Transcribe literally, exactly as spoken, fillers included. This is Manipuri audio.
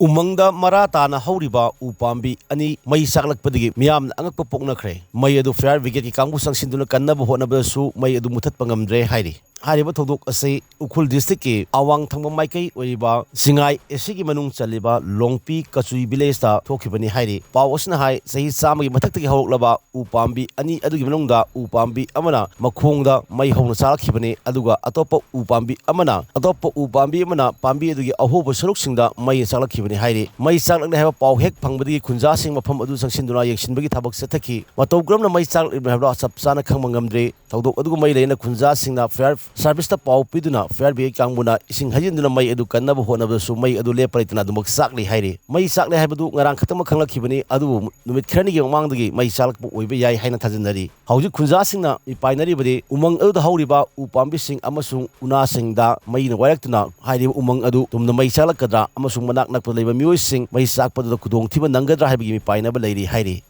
ꯎꯃꯪꯗ ꯃꯔꯥ ꯇꯥꯅ ꯍꯧꯔꯤꯕ ꯎ ꯄꯥꯝꯕꯤ ꯑꯅꯤ ꯃꯩ ꯆꯥꯛꯂꯛꯄꯗꯒꯤ ꯃꯤꯌꯥꯝꯅ ꯑꯉꯛꯄ ꯄꯣꯛꯅꯈ꯭ꯔꯦ꯫ ꯃꯩ ꯑꯗꯨ ꯐꯥꯌꯔ ꯕ꯭ꯔꯤꯒꯦꯗꯀꯤ ꯀꯥꯡꯕꯨ ꯆꯪꯁꯤꯟꯗꯨꯅ ꯀꯟꯅꯕ ꯍꯣꯠꯅꯕꯗꯁꯨ ꯃꯩ ꯑꯗꯨ ꯃꯨꯊꯠꯄ ꯉꯝꯗ꯭ꯔꯦ ꯍꯥꯏꯔꯤ꯫ ꯍꯥꯏꯔꯤꯕ ꯊꯧꯗꯣꯛ ꯑꯁꯤ ꯎꯈ꯭ꯔꯨꯜ ꯗꯤꯁꯇ꯭ꯔꯤꯛꯀꯤ ꯑꯋꯥꯡ ꯊꯪꯕ ꯃꯥꯏꯀꯩ ꯑꯣꯏꯔꯤꯕ ꯁꯤꯡꯉꯥꯏ ꯑꯦꯁꯤꯒꯤ ꯃꯅꯨꯡ ꯆꯜꯂꯤꯕ ꯂꯣꯡꯄꯤ ꯀꯆꯨꯏ ꯚꯤꯂꯦꯖꯇ ꯊꯣꯛꯈꯤꯕꯅꯤ ꯍꯥꯏꯔꯤ꯫ ꯄꯥꯎ ꯑꯁꯤꯅ ꯍꯥꯏ, ꯆꯍꯤ ꯆꯥꯝꯃꯒꯤ ꯃꯊꯛꯇꯒꯤ ꯍꯧꯔꯛꯂꯕ ꯎ ꯄꯥꯝꯕꯤ ꯑꯅꯤ ꯑꯗꯨꯒꯤ ꯃꯅꯨꯡꯗ ꯎ ꯄꯥꯝꯕꯤ ꯑꯃꯅ ꯃꯈꯣꯡꯗ ꯃꯩ ꯍꯧꯅ ꯆꯥꯛꯂꯛꯈꯤꯕꯅꯤ, ꯑꯗꯨꯒ ꯑꯇꯣꯞꯄ ꯎ ꯄꯥꯝꯕꯤ ꯑꯃꯅ, ꯑꯇꯣꯞꯄ ꯎ ꯄꯥꯝꯕꯤ ꯑꯃꯅ ꯄꯥꯝꯕꯤ ꯑꯗꯨꯒꯤ ꯑꯍꯣꯕ ꯁꯔꯨꯛꯁꯤꯡꯗ ꯃꯩ ꯆꯥꯛꯂꯛꯈꯤꯕꯅꯤ ꯍꯥꯏꯔꯤ꯫ ꯃꯩ ꯆꯥꯛꯂꯛꯂꯦ ꯍꯥꯏꯕ ꯄꯥꯎ ꯍꯦꯛ ꯐꯪꯕꯗꯒꯤ ꯈꯨꯟꯖꯥꯁꯤꯡ ꯃꯐꯝ ꯑꯗꯨ ꯆꯪꯁꯤꯟꯗꯨꯅ ꯌꯦꯡꯁꯤꯟꯕꯒꯤ ꯊꯕꯛ ꯆꯠꯊꯈꯤ꯫ ꯃꯇꯧ ꯀꯔꯝꯅ ꯃꯩ ꯆꯥꯛꯂꯛꯂꯤꯕꯅꯣ ꯍꯥꯏꯕꯗꯨ ꯆꯞ ꯆꯥꯅ ꯈꯪꯕ ꯉꯝꯗ꯭ꯔꯤ꯫ ꯊꯧꯗꯣꯛ ꯑꯗꯨꯒ ꯃꯔꯤ ꯂꯩꯅꯅ ꯈꯨꯟꯖꯥꯁꯤꯡꯅ ꯐꯥꯌꯔ ꯁꯥꯔꯚꯤꯁꯇ ꯄꯥꯎ ꯄꯤꯗꯨꯅ ꯐꯥꯌꯔ ꯕ꯭ꯔꯤꯒꯦꯗ ꯀꯥꯡꯕꯨꯅ ꯏꯁꯤꯡ ꯍꯩꯖꯤꯟꯗꯨꯅ ꯃꯩ ꯑꯗꯨ ꯀꯟꯅꯕ ꯍꯣꯠꯅꯕꯗꯁꯨ ꯃꯩ ꯑꯗꯨ ꯂꯦꯞꯄ ꯂꯩꯇꯅ ꯑꯗꯨꯃꯛ ꯆꯥꯛꯂꯤ ꯍꯥꯏꯔꯤ꯫ ꯃꯩ ꯆꯥꯛꯂꯦ ꯍꯥꯏꯕꯗꯨ ꯉꯔꯥꯡ ꯈꯛꯇꯃꯛ ꯈꯪꯂꯛꯈꯤꯕꯅꯤ, ꯑꯗꯨꯕꯨ ꯅꯨꯃꯤꯠ ꯈꯔꯅꯤꯒꯤ ꯃꯃꯥꯡꯗꯒꯤ ꯃꯩ ꯆꯥꯛꯂꯛꯄ ꯑꯣꯏꯕ ꯌꯥꯏ ꯍꯥꯏꯅ ꯊꯥꯖꯅꯔꯤ꯫ ꯍꯧꯖꯤꯛ ꯈꯨꯟꯖꯥꯁꯤꯡꯅ ꯃꯤꯄꯥꯏꯅꯔꯤꯕꯗꯤ ꯎꯃꯪ ꯑꯗꯨꯗ ꯍꯧꯔꯤꯕ ꯎ ꯄꯥꯝꯕꯤꯁꯤꯡ ꯑꯃꯁꯨꯡ ꯎꯅꯥꯁꯤꯡꯗ ꯃꯩꯅ ꯋꯥꯏꯔꯛꯇꯨꯅ ꯍꯥꯏꯔꯤꯕ ꯎꯃꯪ ꯑꯗꯨ ꯇꯨꯝꯅ ꯃꯩ ꯆꯥꯛꯂꯛꯀꯗ꯭ꯔꯥ ꯑꯃꯁꯨꯡ ꯃꯅꯥꯛ ꯅꯛꯄꯗ ꯂꯩꯕ ꯃꯤꯑꯣꯏꯁꯤꯡ ꯃꯩ ꯆꯥꯛꯄꯗꯨꯗ ꯈꯨꯗꯣꯡꯊꯤꯕ ꯅꯪꯒꯗ꯭ꯔꯥ ꯍꯥꯏꯕꯒꯤ ꯃꯤꯄꯥꯏꯅꯕ ꯂꯩꯔꯤ ꯍꯥꯏꯔꯤ꯫